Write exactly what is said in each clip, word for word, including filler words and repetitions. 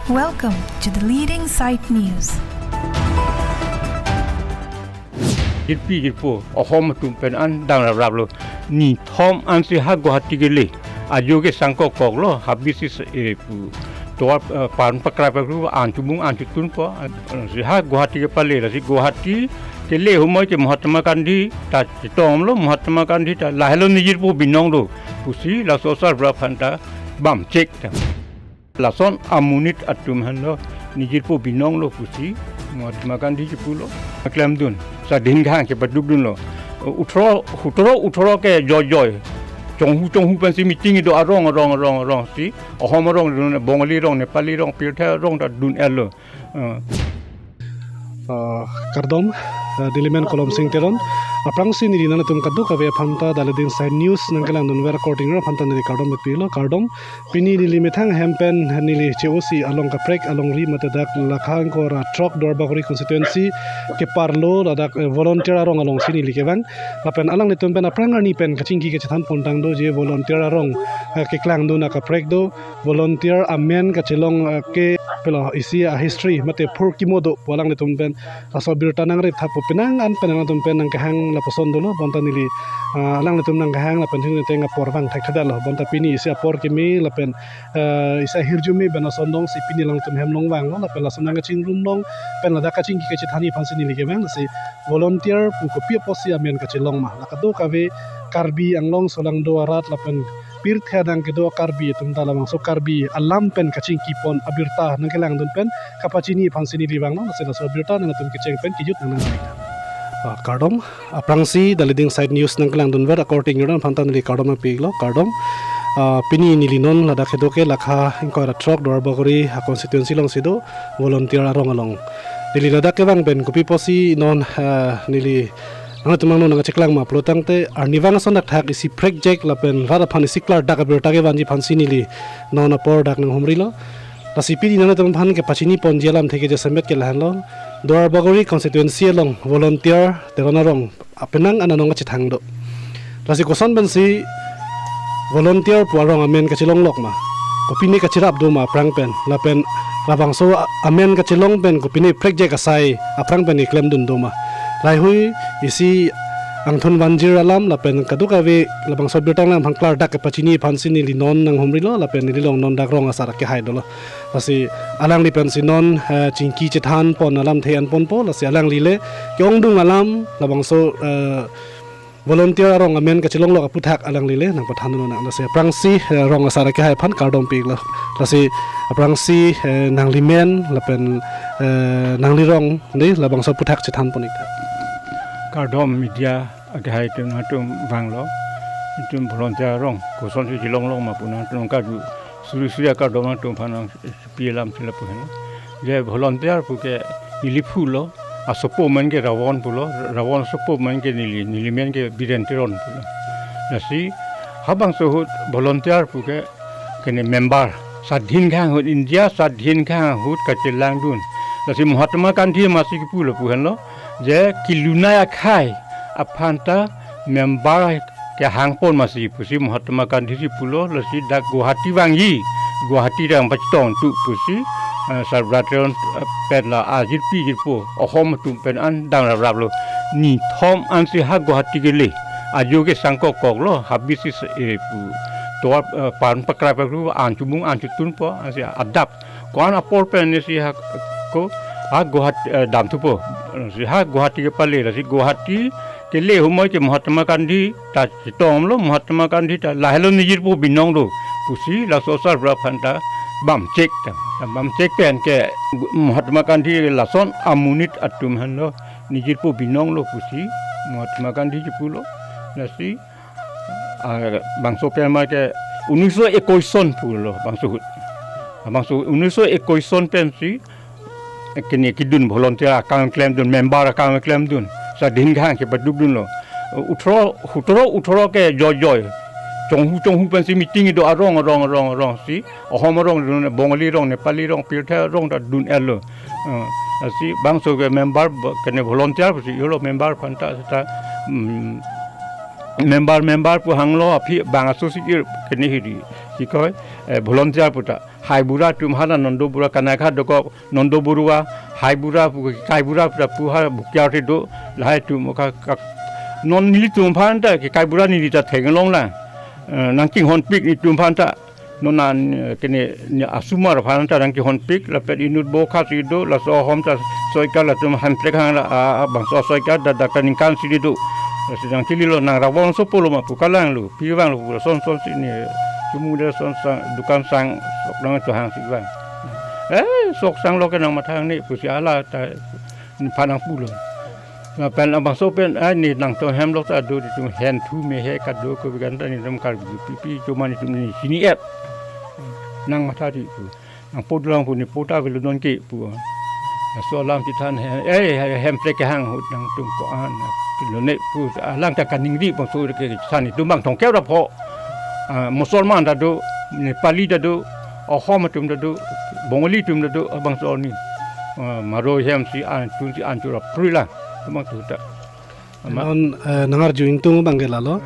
Welcome to the leading site news. Jirpi jirpo, ahom atum pen an dang rap rap lo. Nithom ansi ha Guwahati kele. Ajo ke sangkok kok lo, habis is, eh, pu. Tovar, eh, pan pakrai pakru, an chumung, an chutunpo, an, ansi ha Guwahati kepale, lasi Guwahati kele humoi ke Mahatma Gandhi ta chetong lo, Mahatma Gandhi ta lahelo nejirpo binong lo. Pusi laso asarbura aphanta bam chek ta. Lason amonit atum henlo nejirpo binong lo pusi Mahatma Gandhi chipu lo. Klemdun, sadhin khang kepadukdun lo. Uthro, hutro, uthro ke joy joy. Chonghu, chonghu pensi meeting do arong, arong, arong, arong si. Ahom arong dun, Bongali arong, Nepali arong, pirthe arong ta dun-et lo. Eh. Ah, kardom, ah, neli men Kolom Sing Teron. Aphrangsi neli nangtum kadokave aphanta The Leading Site News nangkelangdunver akorte aphanta neli kardom pilo, kardom. Pini neli methang hem pen neli che-osi along kaprek alongri mate dak lakha ingkoi ra throk Duar Bagori constituency keparlo ladak, eh, volunteer arong alongsi neli kevang. Lapen alanglitum pen aphrang arni pen kachingki kachethan pontang do je volunteer arong, eh, keklangdun akaprek do. Volunteer amen kachelong, eh, ke pelo isi a history mate phurkimo do pu alanglitum pen laso abirta nangrip thapo, penang an pen alanglitum pen nangkehang lapuson dolo, bonta neli, ah, alanglitum nangkehang lapen chiniteng apor vang thekthedetlo, bonta pini isi apor kimi lapen, eh, isi ahirjume pen ason dongsi pini alanglitum hem along vanglo, lapen lason nangkachingrum long pen ladak kachingki kachethanji aphansi neli kevang, lasi volunteer pu kopi apotsi amen kachelong ma, la kadokave Karbi Anglong solangdo arat lapen pirthe adang kedo Karbi atum ta labangso Karbi alam pen kachingki pon abirta nangkelangdun pen kapachini aphansi neli vanglo, lasi laso abirta nangtum kecheng pen kejut nang nang. Ah, kardom, aphrangsi The Leading Site News nangkelangdunver akorte aphanta neli kardom pilo, kardom. Ah, pini neli non ladak kedo ke lakha ingkoi ra throk Duar Bagori a constituency alongsi do volunteer arong along. Neli ladak kevang pen kopi apotsi non, ah, neli nangtum angno nangcheklang ma pulo tangte arnivang ason dak thak isi prekjak lapen rat aphan isi klardak abirta kevanji aphansi neli non apor dak nanghumrilo. Lasi pini nangtum aphan kepachini ponji alamthe ke jasemet ke lahenlo. Duar Bagori constituency along volunteer Teron arong apenang an anong kachethang do. Lasi koson pensi volunteer pu arong amen kachelonglok ma, kopine kachirap do ma aphrang pen, lapen labangso a-, amen kachelong pen kopine prekjak asai aphrang pen keklemdun do ma. Laihui isi angthun vanjir alam lapen kadokave labangso abirta nangphan klardak kepachini aphansi neli non nanghumrilo, lapen neli along non dak rong asar akehai dolo. Lasi alangli pensi non, eh, chingki chethan pon alamthe an ponpo, lasi alangli le ke-ongdung alam labangso, eh, volunteer arong amen kachelonglok aphuthak alangli le nangpathan lo nang, lasi aphrangsi, eh, rong asar akehai aphan kardom pilo. Lasi aphrangsi, eh, nangli men lapen, eh, nangli rong de labangso aphuthak chethan pon ik tha. Kardom media akehai atum, atum vanglo. Itum volunteer arong kosonsi chelonglok ma pu nangtum kaju suri suri akardom nangtum aphan nangpi alamthe lapu henlo. Je volunteer pu ke neli phulo, asopo amen ke Ravon pulo, Ravon asopo amen ke neli, neli amen ke Biren Teron pulo. Lasi habangso ahut volunteer pu ke kene member, sadhin khang ahut, India sadhin khang ahut kachelangdun. Lasi Mahatma Gandhi masi kipu lapu henlo, je kelunai akhai aphanta member kehang pon masi pusi Mahatma Gandhi si pulo, lasi dak Guwahati vangji, Guwahati dang pachetong tu pusi, eh, sarbura Teron, eh, pen la ajirpi jirpo, ahom atum pen an dang rap rap lo. Nithom ansi ha Guwahati kele. Ajo ke sangkok kok lo, habis is, eh, pu. Tovar, eh, pan pakrai pakru, an chumung, an chutunpo, ansi adap. Ko-an apor pen nesi ha ko, ha Guwahati, eh, damthupo. Si ha Guwahati kepale, lasi Guwahati kele humoi ke Mahatma Gandhi ta chetong lo, Mahatma Gandhi ta lahelo nejirpo binong lo pusi laso asarbura aphanta bam chek ta. Bam chek pen ke Mahatma Gandhi lason amonit atum henlo nejirpo binong lo pusi Mahatma Gandhi chipu lo. Lasi, ah, bangso pen ma ke unniso ekoi son pulo bangso ahut. Bangso unniso ekoi son pensi kene kedun volunteer akam klemdun, member akam klemdun, sadhin khang kepadukdun lo. Uthro, hutro, uthro ke joy joy. Chonghu, chonghu pensi meeting do arong, arong, arong, arong si. Ahom arong dun, Bongali arong, Nepali arong, pirthe arong ta dun-et lo. Eh, lasi bangso ke member ba-, kene volunteer pusi ilo member aphanta seta, mm, member, member pu hanglo aphi bang aso si ir kene hiri. Si koi, eh, volunteer puta. Haibura atum hala Nondo Bura Kanai Ghat dokok Nondo Borua, Haibura pu, Kaibura puta pu ha bukyar ti do, lahai atum ka, ka, non nelitum aphan ta, ke Kaibura neli ta theklong lang. Eh, nangchinghonpik nelitum aphan ta. Non an, eh, kene, ne asomar aphan ta nangchinghonpik, lapen inut bo khat si do, laso ahom ta soikar latum Hemprek Kehang la, a, a, bangso soikar dak dak ta ningkan si do. Lasi nangchililo nang Ravon so pulo ma pu kalang lo, pi vanglo pu lason son si ne, chomung de son sang, dukan sang, sok nang chohang si vang. Eh, sok sang lo ke nangmatha ne, pusi hala ta, phan nangpulo. Lapen labangso pen, ah, ne nangtum hem lok ta do, nelitum hen thu me he kado ko bigan ta nelitum Karbi pipi cuma nelitum ne chini-et. Nangmatha ti pu. Nangpo dolang pu ne po ta avelo non ke pu. Laso alam chethan he, eh, Hemprek Kehang ahut nangtum ko-an. Lo ne pu alang ta kaningri bangso kechethan nelitum bang tongkeu ra pho. Ah, Musalman ta do, Nepali ta do, Ahom atum ta do, Bongali atum ta do, abangso arni. Ah, maro hem si an tun si an chura prui la. Tumang tu ta. Ama- Non, eh, nangarju ingtung abang ke lalo.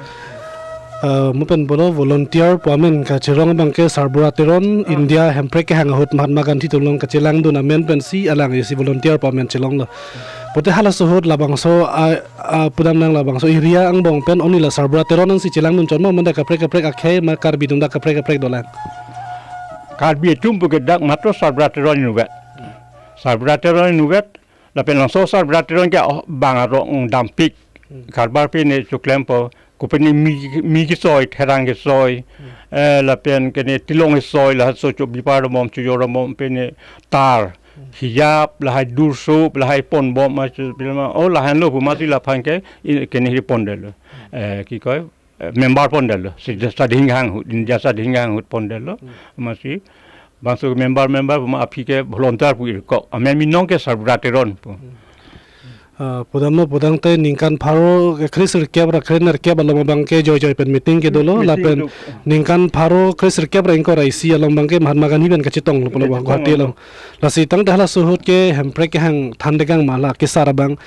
Eh, mo pen pulo volunteer pu amen kachirong abang ke Sarbura Teron, India Hemprek Kehang ahut Mahatma Gandhi atum along kachelangdun amen pensi alang isi volunteer pu amen chelonglo. Pote halaso ahut labangso, ah, ah, pudam nang labangso area angbong pen only la Sarbura Teron ansi chelangdun chot ma, manda kaprek kaprek akhei ma Karbi atum dak kaprek kaprek dolang. Karbi atum pu ke dak matro Sarbura Teron inutvet. Sarbura Teron inutvet, lapen labangso Sarbura Teron ke, oh, bang arong dampik. Hmm. Karbar pen ne choklempo, ko pen ne mi, mi kesoi, therang kesoi, Hmm. eh, lapen kene tilong kesoi, laso chobipar bom, chojor bom, pen ne tar, Hmm. hijab, lahai durso, lahai pon bom, ma, ma, oh, lahenlo pu masi laphan ke, i, kene hi pondetlo. Eh, ki koi, eh, member pondetlo, si, Sadhin Kehang ahut, India Sadhin Kehang ahut pondetlo, Hmm. masi, bangso member, member, ma aphi ke volunteer pu irkok, amen binong ke Sarbura Teron pu. Hmm. Ah, pudamlo pudamte ningkan pharo kre sirkep ra kre nerkep along abang ke joijoi pen meeting kedolo, Meeting lapen do. Ningkan pharo kre sirkep ra ingkoi ra isi along abang ke Mahatma Gandhi pen kachetonglo pulo Kachetong Guwahati lo. Along. Lasi tangte halaso ahut ke Hemprek Kehang thandekang ma la kesar abang.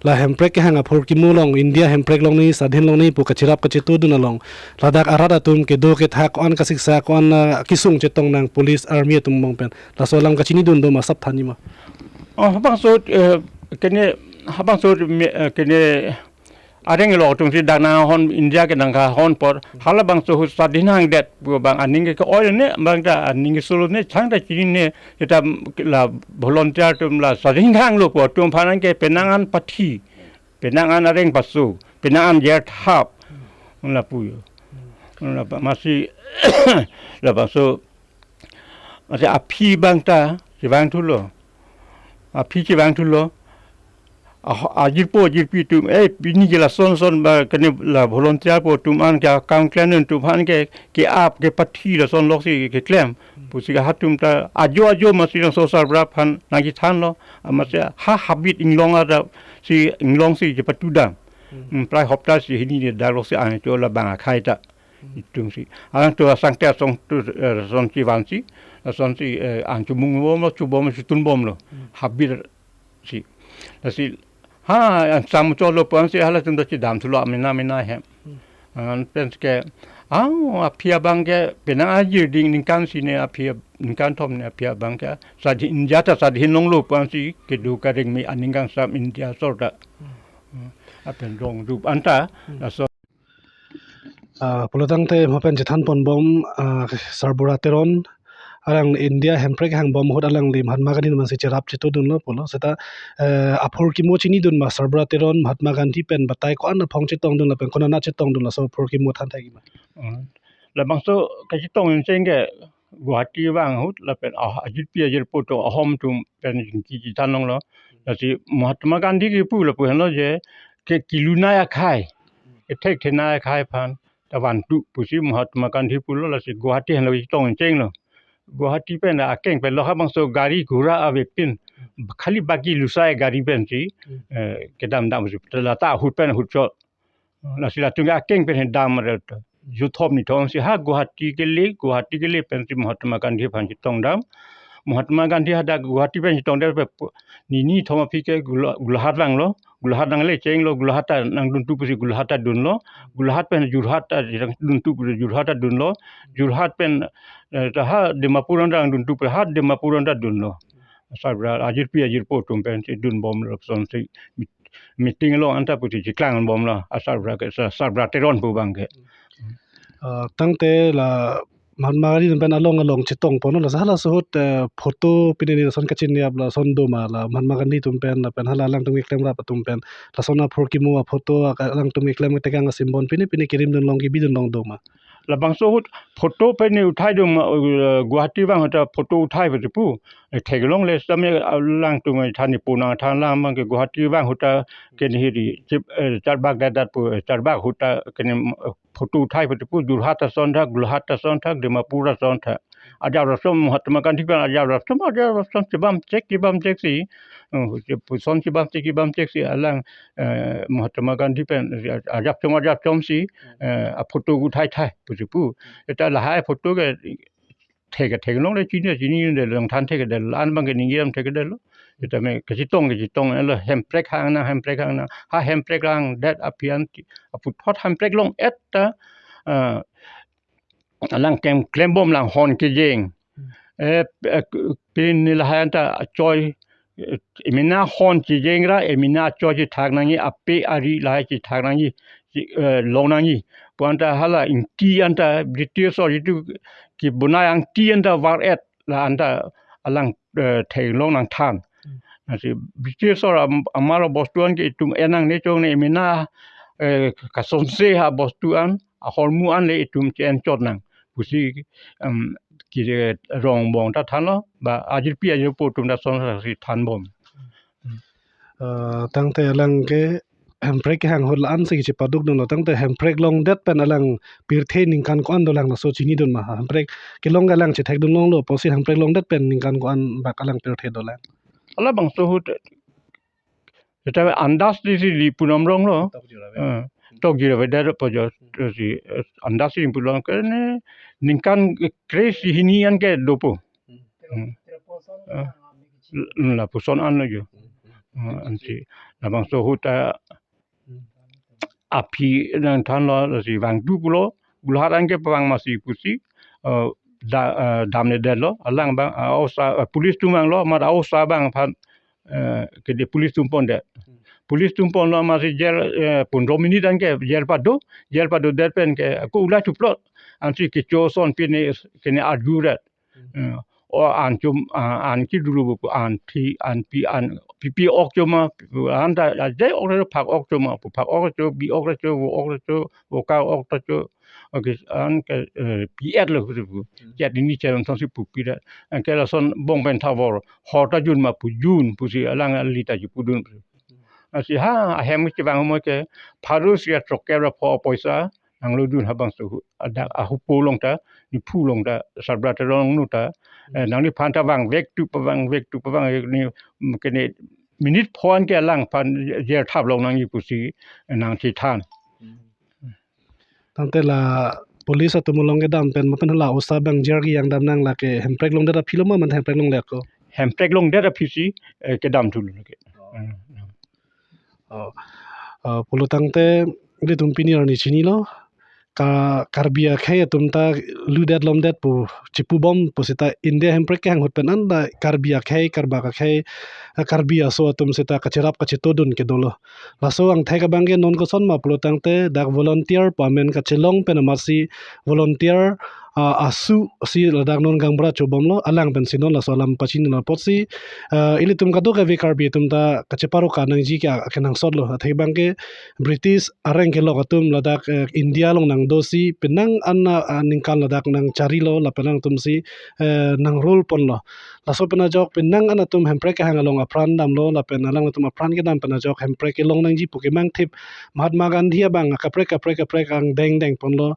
La Hemprek Kehang aphurkimo along, India Hemprek longni, Sadhin longni pu kachirap kachetudun along, ladak arat atum kedo kethak ko-an kasiksa ko-an, ah, kesung chetong nang police army atum angbong pen. Laso alam kachinidun do ma, sap thanji ma? Oh, habangso, eh, kene, habangso me, eh, kene areng lo atum si dak nanghon India ke nangkahon apor, halabangso ahut Sadhin hangdet pu abang aning ke oi ne, abang ta aning ke solo ne, chang ta chini ne, seta la volunteer atum la Sadhin Kehang lo pu atum aphan ke penang an pathi, penang an areng paso, penang an jer thap, lapu yo. Lapa masi, labangso, masi aphi abang ta, chevangthulo. Aphi chevangthulo. Ah, ajirpo, ajirpi atum, eh, pini ke lason son ba, kene la volunteer po atum an ke akam klem atum aphan ke, ke-ap kepathi lason lok si keklem. Pusi ke hatum ta, ajo ajo masi labangso Sarbura aphan nangchethanlo. Amatsi ha habit inglong ada si inglong si chepatudam. Hmm. Hmm, prai hopta si hini ne darlo si ang cho labang akhei ta. Hmm. Itum si. Ang to asang te asong tu, eh, son si van si. Son si, eh, ang chomung bomlo, chobom si tunbomlo. Hmm. Habit si. Lasi, ha, ang sam cholo pu ansi halatum ta chedamthulo amena mena hem. Hmm. An pen ke, ah, aphi abang ke, penang ajir ding ningkan isi ne aphi, ningkan thom ne aphi abang ke, Sadhin, India ta Sadhin longlo pu ansi, kedo kareng me aning kangsam India sor ta. Hmm. Hmm. Apen rong rup anta, Hmm. laso. Ah, pulotangte mo pen chethan ponbom, ah, Sarbura Teron, alang India Hemprek Kehang bom ahut alangli Mahatma Gandhi atum ansi cherap chetudunlo pulo, seta, eh, aphurkimo chinidun ma Sarbura Teron, Mahatma Gandhi pen batai ko-an aphong chetongdun lapen konat chetongdun laso aphurkimo than thekji ma? Hmm. Labangso kachetong ingcheng ke Guwahati vang ahut lapen, ah, ajirpi ajirpo atum Ahom atum pen kachethan longlo. Lasi Mahatma Gandhi kipu lapu henlo je ke kelunei akhei, kethek thenei akhei aphan ta vantu pusi Mahatma Gandhi pulo, lasi Guwahati henlo chetong ingchenglo. Guwahati pen akeng pen lo habangso gari ghora avepin, khali bagi lusai gari pensi, Hmm. eh, kedam dam si, lata ahut pen ahut chot. Lasi latum akeng pen dam re to. Ju thom ni thom si ha Guwahati kele, Guwahati kele pensi Mahatma Gandhi aphan chetongdam. Mahatma Gandhi hadak Guwahati pen chetongdam pe pu-, nini thom aphi ke Gola-, Golaghat vanglo. Golaghat nangle chenglo, Golaghat ta nangduntu pusi Golaghat ta dunlo. Golaghat pen Jorhat ta nangduntu pusi Jorhat ta dunlo. Jorhat pen, eh, ta ha Dimapur anta nangduntu pu ha Dimapur anta dunlo. Sarbura ajirpi ajirpo atum pensi dunbomlo, lasonsi meet-, meeting along anta pusi cheklangbomlo, a sarbura ke, sa-, Sarbura Teron pu abang ke. Ah, tangte la Mahatma Gandhi atum pen along along chetongponlo, lasi halaso ahut, eh, photo pine ni lason kachini ap lason doma, la Mahatma Gandhi atum pen, lapen hala alangtum keklemrap atum pen, lason aphurkimo aphoto, alangtum keklem ketekang a-symbol pine pine kerimdun long kebidun long doma? Labangso ahut photo pine uthai doma, eh, Guwahati abang ahut ta photo uthai pusi pu. Eh, theklongle sitame alangtum than ni punang than lang abang ke Guwahati abang ahut ta kene hiri, chip, eh, Charbagh det det pu, eh, Charbagh ahut ta kene, eh, photo uthai pusi pu, Jorhat ason thak, Golaghat ason thak, Dimapur ason thak. Ajat rasom Mahatma Gandhi pen ajat rasom, ajat rasom chebam chek, chebam chek si, eh, puson chebam chek, chebam chek si alang, eh, Mahatma Gandhi pen ajat chom, ajat chom si, eh, aphoto uthai thai pusi pu. Seta lahai photo ke thek, theklongle chini, chini de lang than thekdetlo, an abang ke ningje dam thekdetlo. Sitame kachetong, kachetong lo, hemprek hang nang, hemprek hang nang. Ha hemprek hangdet aphi an, aputhot hemprek long-et ta, ah, alang klem, klembom lang hon kejeng. Eh, eh, pine lahai anta choi, eh, emena hon chejeng ra, emena choi chethak nangji, ape ari lahai chethak nangji, che-, eh, long nangji. Pu anta hala ingti anta British or itu kebonai angti anta var-et la anta alang, eh, theklong nangthan. Lasi British or am-, amar bostu an ke itum en nangne chongne, emena, eh, kasonse ha bostu an, ahormu an le itum che-en chot nang pusi, em, kiri rong bong ta thanlo, ba ajirpi ajirpo atum ta lasonsi thanbom. Eh, tangte alang ke hemprek kehang ahut la-an si kachepadukdunlo, tangte hemprek longdet pen alang pirthe ningkan ko-an dolang laso chinidun ma? Hemprek kelong ke alang chethekdun longlo, pusi hemprek longdet pen ningkan ko-an bak alang pirthe dolang? Halabangso ahut, seta andas di si di punam ronglo. Tok jira ve. Eh, tok jira ve, der po jo, eh, si, eh, andas di punam ke ne ningkan kre-isi hini an ke dopo. Hmm. Hmm. Eh, lapuson anlo jo. Hmm, ansi. Labangso ahut ta aphi nangthanlo, lasi vangtu pulo, Golaghat an ke pavang masi pusi, eh, da-, eh, damledetlo, alang abang, eh, osa, eh, police atum vanglo, amat osa abang aphan, eh, kede police atum pondet. Police atum ponlo, amatsi jail, eh, pondro minute an ke jail pado, jail padodet pen ke, ako ulai thuplot, ansi kecho ason pine, kene arjudet. Hmm. Eh, o an chom, ah, an kedolo pu, an thi, an pi, an pipi ok choma, anta ajai ok ta phak ok choma pu, phak ok cho, bi ok ta cho, vo ok ta cho, vo ka ok ta cho. Okay, an ke, eh, pi-etlo pu. Hmm. Chet ni chet lasonsi pupidet. Anke lason bong pen thabor, hor ta jun ma pu, jun pusi alang ali ta chepudun. Hmm. Lasi ha ahem kechevang mo ke, pharo sri atroker ra pho poisa nanglodun habangso ahut, adak ahupo along ta, nephu along ta, Sarbura Teron nu ta, eh, nangliphan ta vangvek tu, pavangvek tu, pavangvek ni, mm, kene minute pho an ke alangphan jail thap long nangji pusi, eh, nangchethan. Tangte la police atum along kedam pen, mapen hala osa abang jail kejang dam nang, lake hemprek longdet aphilo ma, man hemprek longle ako? Hemprek longdet aphisi, eh, kedam thulo lake. Oh. Hmm, hmm. Oh, ah, pulo tangte ilitum pini arni chinilo, Ka-, Karbi akhei atum ta ludet lomdet pu chepubom pu seta India hemprek kehang ahut pen anta Karbi akhei, Karbak akhei, ah, Karbi aso atum seta kacherap kachetodun ke dolo. Laso angthek abang ke non koson ma pulo tangte dak volunteer pu amen kachelong pen amatsi volunteer, ah, asu si ladak non gaonbura chobomlo, alang pensi non laso alam pachinilo apotsi, ah, ilitum kadokave Karbi atum ta kacheparoka nangji ke a-, akenangsotlo. Athek abang ke British areng kelok atum ladak, eh, India along nangdosi penang an, ah, ningkan ladak nangcharilo lapen alangtum si, eh, nang-rule ponlo. Laso pen ajok penang an atum hemprek kehang along apran damlo lapen alangtum apran kedam pen ajok hemprek kelong nangji pu kemangthip Mahatma Gandhi abang kaprek kaprek kaprek angdeng dengponlo,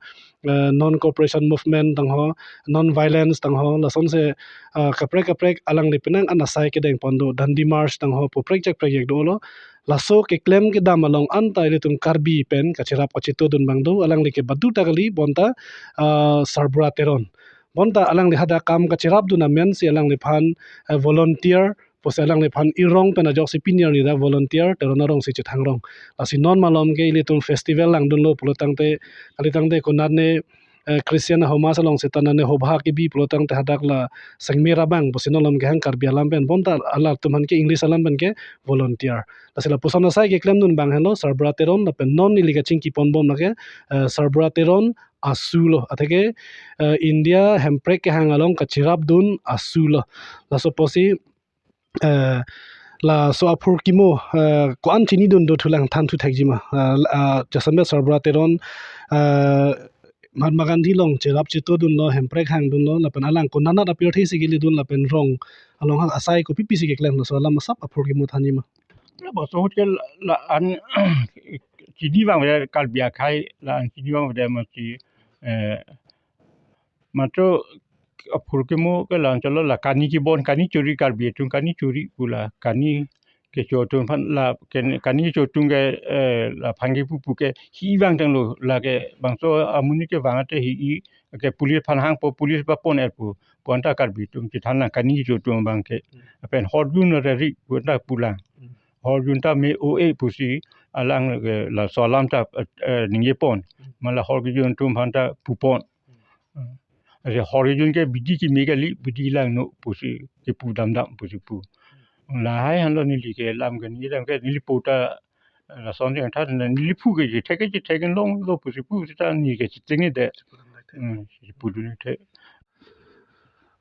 eh, non cooperation movement tangho, non violence tangho, lasonsi, eh, kaprek kaprek alangli penang an asai kedengpon do, Dandi March tangho pu prekjak prekjak dolo. Laso keklem kedam along anta ilitum Karbi pen kacherap kachetodun abang do, alangli ke badu ta kali, bonta, ah, Sarbura Teron. Bonta alangli hadak kam kacherapdun amensi alangliphan, eh, volunteer pusi alangliphan irong pen ajoksi pini arni dak volunteer Teron arongsi chethang rong. Lasi non malom ke ilitum festival langdunlo pulo tangte, kali tangte konatne, eh, Christian ahoma salong seta nane hobha kebi pulo tangte hadak la sengmera bang pusi non malom kehang Karbi alam pen bonta alatum aphan ke English alam pen ke volunteer. Lasi lapuson asai keklemdun abang henlo Sarbura Teron lapen non neli kachingki ponbom lake, eh, Sarbura Teron ASU lo, atheke, eh, India hemprek kehang along kachirapdun ASU lo. Laso apotsi, eh, laso aphurkimo, eh, ko-an chinidun dothulang thanthu thekjima. Eh, ah, jasemet Sarbura Teron, eh, Mahatma Gandhi along chirap chitodunlo, hemprek hangdunlo, lapen alang konat apirthe si kelidun lapen rong along ha asai kopi pisi keklem, laso alam asap aphurkimo thanjima. Labangso ahut ke la-an chini abang ave Karbi akhei, la-an chini abang ave mati, eh, matro aphurkimo ke la-an cholo la kani kebon, kani chori, Karbi atum kani chori pu la, kani kecho atum aphan la ken-, kani kecho atum ke, eh, laphan kepu pu ke hi vangtanglo, lake bangso amonit kevang ate hi-i ke police aphan hangpo, police ba pon-et pu, bonta Karbi atum chethanlang kani kecho atum abang ke. Lapen horjun ri ri bonta pulang. Horjun ta me-o-e pusi alang ke laso alam ta, eh, ningje pon. Mala hor kejun atum aphan ta pu pon. Ase hor kejun ke bidi keme kali, bidi langno pusi kepu damdam pusi pu. Lahai henlo neli ke lam ke neli lam ke neli po ta lason ke tha neli phu ke je thek ke je thek longlo pusi pu ta neli ke chiteng de. Hmm, si pudun the.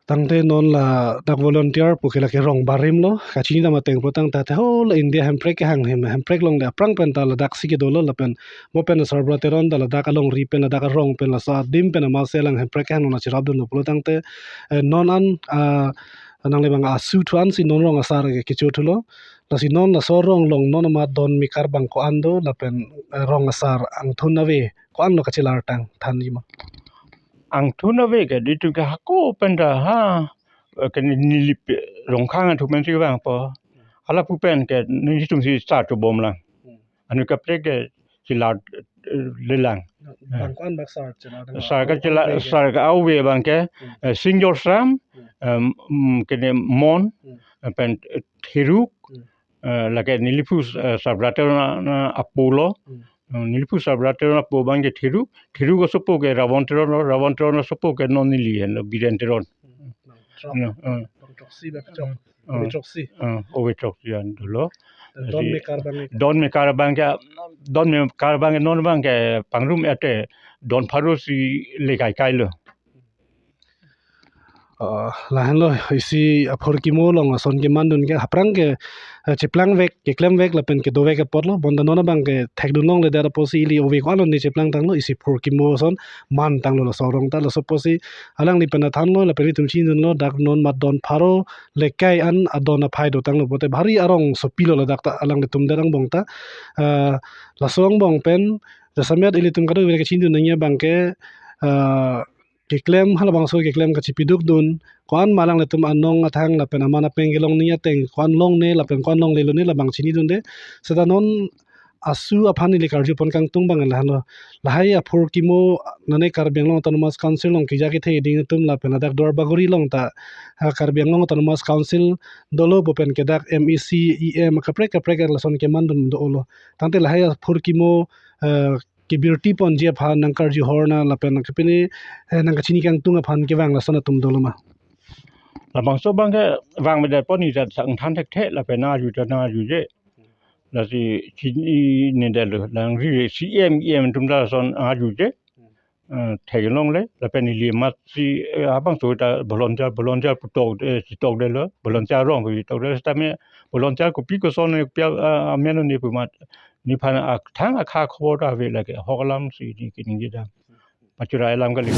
Tangte non ladak volunteer pu ke lake rong barim lo, kachini dam ateng pu tangte ho la India hemprek kehang hem, hemprek along le aphrang pen ta ladaksi kedolo lapen mo pen Sarbura Teron ta ladak alongri pen ladak arong pen laso adim pen amatsi alang hemprek kehang along chirapdunlo pulo tangte, eh, non an, ah, nangle abang ASU thu ansi non rong asar ke kecho thulo. Lasi non laso rong along non amat don mekar abang ko-an do lapen, eh, rong asar angthun ave ko-anlo kachelar tang thanjima. Angthun ave ke ditu ke hako pen ta ha, eh, ke neli pe rongkhang atum pensi vangpo. Hala pu pen ke nelitum si sar chobomlang. Hmm. Anut kaprek ke chelar, eh, lelang. Bang ko-an bak sar chelar tang. Sar ke chelar, sar ke ave abang ke, hmm, eh, Singjor Sram, hmm, em, mm, kene Mon, hmm, eh, pen, eh, Theruk, hmm, eh, lake neli phu, eh, Sarbura Teron a, a, apo lo. Hmm. Eh, neli phu Sarbura Teron apo abang ke Theruk, Theruk asopo ke Ravan Teron lo, Ravan Teron asopo ke non neli henlo Biren Teron. Hmm. Nang throk. Hmm, hmm. Bang throksi bak chok. Hmm. Ove throksi. Hmm, ove throksi an dolo. Don mekar abang ke. Don mekar abang ke, don mekar abang ke non abang ke pangrum ate don pharo si le kai kai lo. Ah, lahenlo isi aphurkimo along ason kemandun ke aphrang ke, eh, cheplang vek, keklem vek lapen kedo vek apotlo, bonta non abang ke thekdun longledet apotsi ili ove ko-anlo ne cheplang tanglo, isi phurkimo ason man tanglo laso arong ta, laso apotsi alangli pen ta thanlo lapen itum chinidunlo dak non mat don pharo lekai an adon aphai do tanglo pote bhari arong sopilo ladak ta alanglitum det angbong ta, eh, laso angbong pen jasemet ilitum kadokave kachinidun nangji abang ke, eh, keklem halabangso keklem kachipidukdun ko-an ma alanglitum anong athang lapen aman apeng kelong nangji ateng ko-an longne lapen ko-an longlelone labang chinidunde. Seta non ASU aphan ili karjupon kangtung abang lahenlo. Lahai aphurkimo nane Karbi Anglong Autonomous Council along keja kethe ding atum lapen ladak Duar Bagori along ta, ha, Karbi Anglong Autonomous Council dolo pu pen ke dak MAC, EM kaprek kaprek lason kemandun dolo. Tangte lahai aphurkimo, eh, kebirti ponji aphan nangkarju horna lapen kapini, eh, nangkachini kangtung aphan kevang lason atum dolo ma? Labangso abang ke vangvedet pon ijat sang than thekthe lapen nangkarju ta nangkarjuje. Lasi chinine detlo, nangri CEM, EM atum ta lason nangkarjuje. Eh, theklongle lapen ili amatsi, eh, labangso ta volunteer, volunteer pu tok, eh, si tokdetlo, volunteer arong pu si tokdet, sitame volunteer kopi koson ne kopi, ah, amen ne pu amat nephan athang akha khobor ta ave lake, hok alam si ne keningje dam. Pachura alam kali.